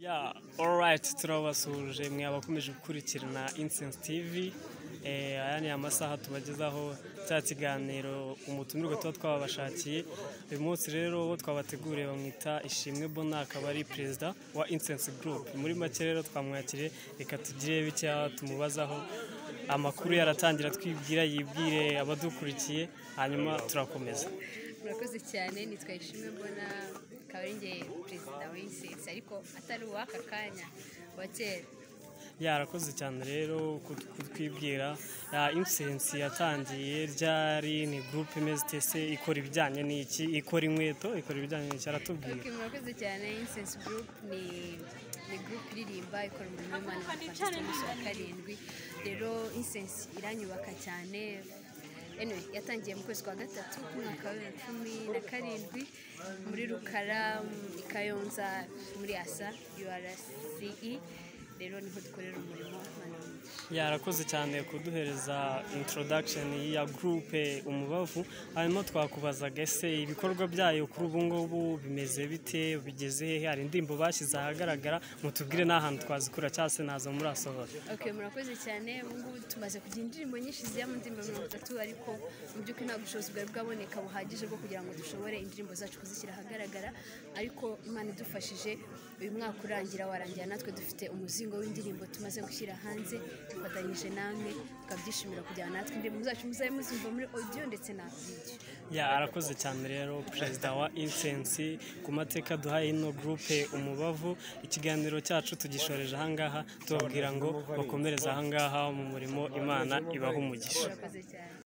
Yeah, alright, turabasuhuje mwe abakomeje gukurikirana Incense TV. Aya ni amasaha tubagezaho cya kiganiro umutumirwa tuba twabashakiye. Uyu munsi rero uwo twabateguriye bamwita Ishimwe Bona, akaba ari perezida wa Incense Group. Muri make rero twamwakiriye, reka tugire bikeya tumubazaho amakuru, yaratangira twibwira, yibwire abadukurikiye, hanyuma turakomeza. Murakoze cyane. Nitwa Ishimwe Mbona, akaba ari njye perezida wa Incense, ariko atari uw'aka kanya, wa kera. Yarakoze cyane rero kutwibwira. Ya Incense yatangiye ryari? Ni groupe imeze ite se? Ikora ibijyanye n'iki? Ikora inkweto? Ikora ibijyanye n'iki? Aratubwira. Okay, murakoze cyane. Incense Group ni group iririmba, ikora umurimo w'Imana mu Adventiste umunsi wa karindwi. Rero Incense iranyubaka cyane. Anyway, yatangiye mu kwezi kwa gatatu k'umwaka wa 2017 muri Rukara i Kayonza, muri ASA URCE. Rero niho dukorera umurimo. Imana ibahe. Yarakoze cyane kuduhereza introduction ya groupe Umubavu. Hanyuma twakubazaga, ese ibikorwa byayo kuri ubu ngubu bimeze bite? Bigeze hehe? Hari indirimbo bashyize ahagaragara, mutubwire n'ahantu twazikura cyangwa se nazo murasohora. Okay, murakoze cyane. Ubu ngubu tumaze kugira indirimbo nyinshi zigera mu ndirimbo 30, ariko mu by'ukuri ntabwo ubushobozi bwari bwaboneka buhagije bwo kugira ngo dushobore indirimbo zacu kuzishyira ahagaragara. Ariko Imana idufashije, uyu mwaka urangira warangira natwe dufite umuzingo w'indirimbo tumaze gushyira hanze dufatanyije namwe, tukabyishimira kugira natwe indirimbo zacu muzabe muzumva muri audio ndetse na video. Ya, arakoze cyane rero perezida wa Incense ku mateka duhaye ino groupe Umubavu. Ikiganiro cyacu tugishoreje ahangaha, tubabwira ngo bakomereze ahangaha mu murimo, Imana ibaha umugisha. Murakoze cyane.